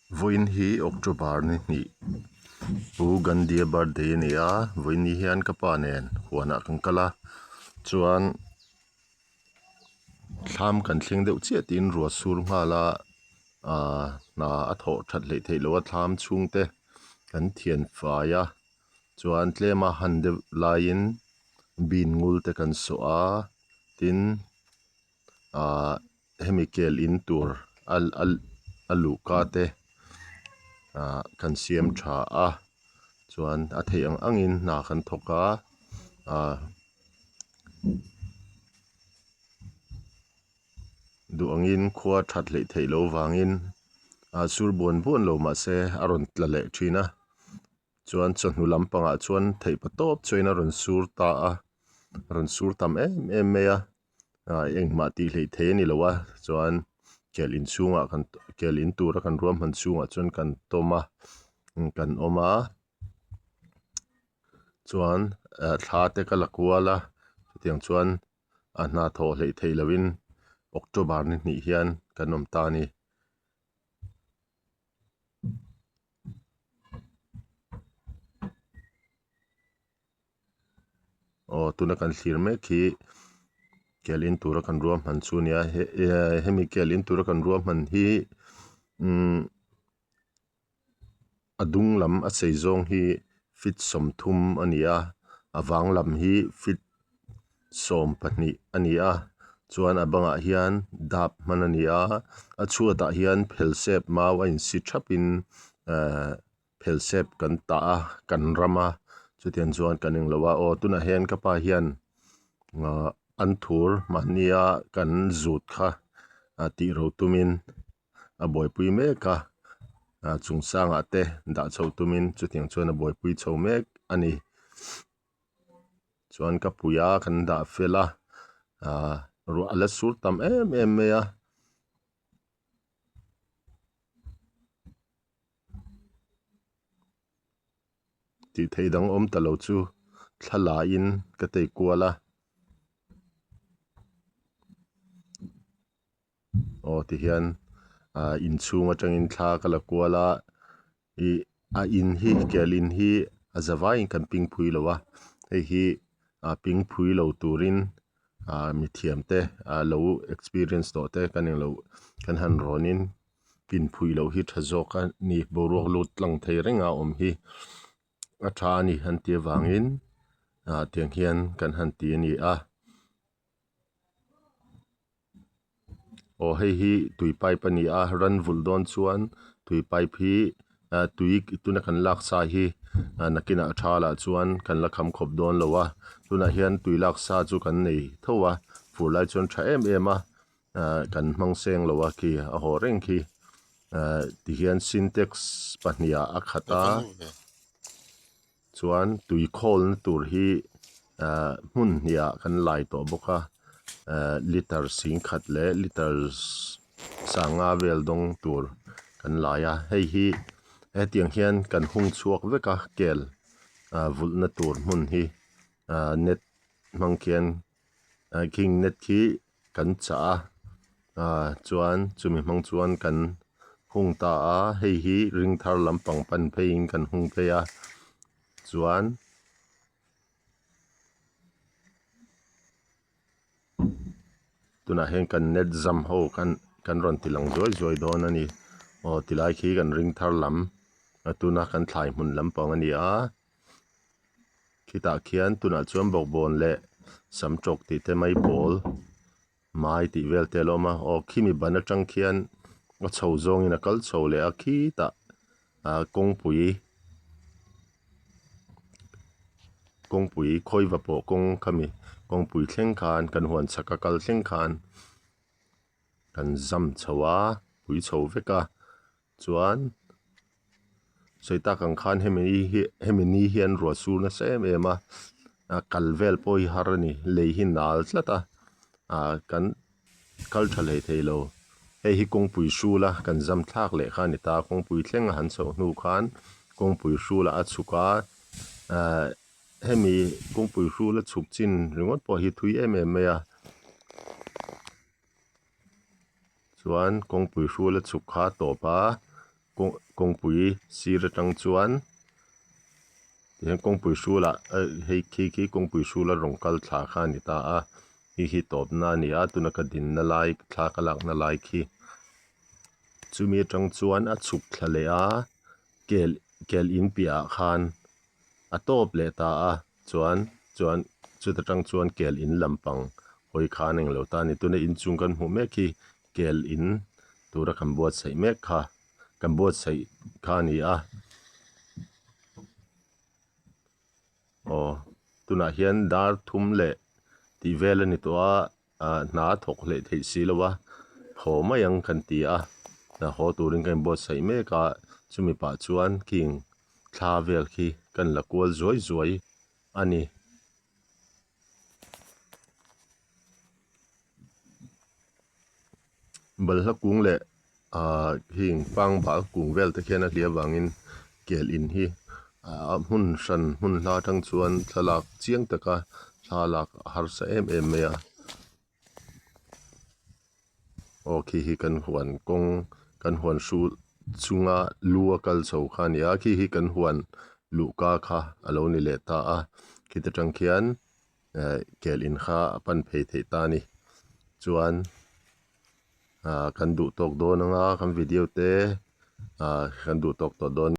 Vawiin hi October ni hnih Pu Gandhi-a birthday a ni a vawiin ni hian ka pa nen huanah kan kal a chuan thlam kan thleng deuh chiah tiin ruah sur nghal a ahh hna a thawh that hleih theih loh a thlam chhung te kan thian fai a chuan tlem a han deuh laiin bean ngul te kan sawh a tin ahh hemi kel in tur a luhka te ahh kan siam tha a chuan a theih ang ang in hna kan thawk a ahh duh ang in khua that hleih theih loh vangin ah sur buan buan lo mahse a rawn tla leh thin a. Chuan chawhnu lampangah chuan theihpa tawp chuan a rawn sur ta a, a rawn sur tam em em mai a, ah engmah tih hleih theih a ni lo a, chuan kel inchhungah kan kel in tura kan ruahman chhungah chuan kan tawm a kan awm a, chuan ah thla te ka la kual a chutiang chuan a hna thawh hleih theih lohin October ni hnih hian kan awm ta a ni. Aw tuna kan thlir mek hi kel in tura kan ruahman chu a nia hemi kel in tura kan ruahman hi umm a dung lam a sei zawng hi feet 30 a ni a a vang lam hi feet 12 a ni a chuan a bangah hian dap hman a ni a a chhuatah hian phelsep mau a insi thapin ehh phelsep kan tah a kan ram a chutiang chuan kan englo a aw tunah hian ka pa hian ahh an thur mahnia kan zut kha tih ro tumin a buaipui mek a ah chung sangah te dah chhoh tumin chutiang chuan a buaipui chho mek a ni. Chuan ka pui a kan dah fel a ah ruah a la sur tam em em mai a. Tih theih dang awm ta lo chu thla laiin ka tei kual a. Aw tihian ah inchhung atangin thla ka la kual a ih a in hi kel in hi a za vaiin kan ping phui lo a hei hi ah ping phui lo turin ah mithiam te ah lo experience tawh te kan englo kan han rawn in pin phui loh hi tha zawk a ni boruak lut tlang thei reng a awm hi a tha a ni an tih avangin ah tiang hian kan han ti a ni a. Aw hei hi tui pipe a ni a ran vulh dawn chuan tui pipe hi ah tui tuna kan lak sa hi ah nakinah a tha lah chuan kan la kham khawp dawn lo a tunah hian tui lak sa chu kan nei tho a fur lai chuan tha em em a ah kan hmang seng lo a khi a haw reng khi ah tihian sintex pahnih ah a khat a. Chuan tui khawlna tur hi ahh hmun hniah kan lai tawh bawk a ahh liter 10,000 leh liter 5,000 vel dawng tur kan lai a hei hi hetiang hian kan hung chhuak vek a kel ah vulhna tur hmun hi ah net hmang khian ah khing net khi kan chah a ah chuan chumi hmang chuan kan hung ta a hei hi ring thar lampang pan pheiin kan hung phei a chuan tunah hian kan net zam ho khan kan rawn ti lang zuai zuai dawn a ni aw tilai khi kan ring thar lam a tuna kan thlai hmun lampang a ni a. Khitah khian tunah chuan bawkbawn leh sam tawk tih te mai pawl mai tih vel te a lo awm a aw khimi ban atang khian a chho zawngin a kal chho leh a khitah ah kawngpui kawngpui khawiva pawh kawng khami kawngpui thleng khan kan huan chhak a kal thleng khan kan zam chho a pui chho vek a chuan sawi tak ang khan hemi hi hemi ni hian ruah sur nasa em em a a kal vel pawh hi har a ni lei hi nal tlat a ah kan kal tha hlei thei lo hei hi kawngpui hrul a kan zam thlak leh kha a ni ta kawngpui thleng a han chhoh hnu khan kawngpui hrulah a chhuk a ah hemi kawngpui hrul a chhuk chin ringawt pawh hi thui em em mai a. Chuan kawngpui hrul a chhuk kha a tawp a Kawng kawngpui sir atang chuan tihian kawngpui hrulah hei khi khi kawngpui hrula rawn kal thla kha a ni ta a hei hi tawpna a ni a tuna ka dinna lai thla ka lakna lai khi chumi atang chuan a chhuk thla leh a kel kel in piahah khan a tawp leh ta a chuan chuan chuta tang chuan kel in lampang hawi khan englo ta a ni tuna inchung kan hmuh mek hi kel in tura kan buatsaih mek kha kan buatsaih kha a ni a aw tunah hian dar thum leh tih vel a ni tawh a ah hna a thawk hleh theih si lo a haw mai ang kan ti a hna haw turin ka inbuatsaih mek a chumi pah chuan khing thla vel khi kan la kual zuai zuai a ni. Balhla kung leh ah heng pangbal kung vel te khian a hliah avangin kel in hi ah hmun hran hmun hla atang chuan thlalak chiang taka thlalak a harsa em em mai a aw khi hi kan huan kawng kan huan hrul chunga lu a kal chho kha a ni a khi hi kan huan luhka kha a lo ni leh ta a khita tang khian eh kel in kha a pan phei theih ta a ni chuan ah kan duh tawk dawn anga kan video te ah kan duh tawk tawh dawn.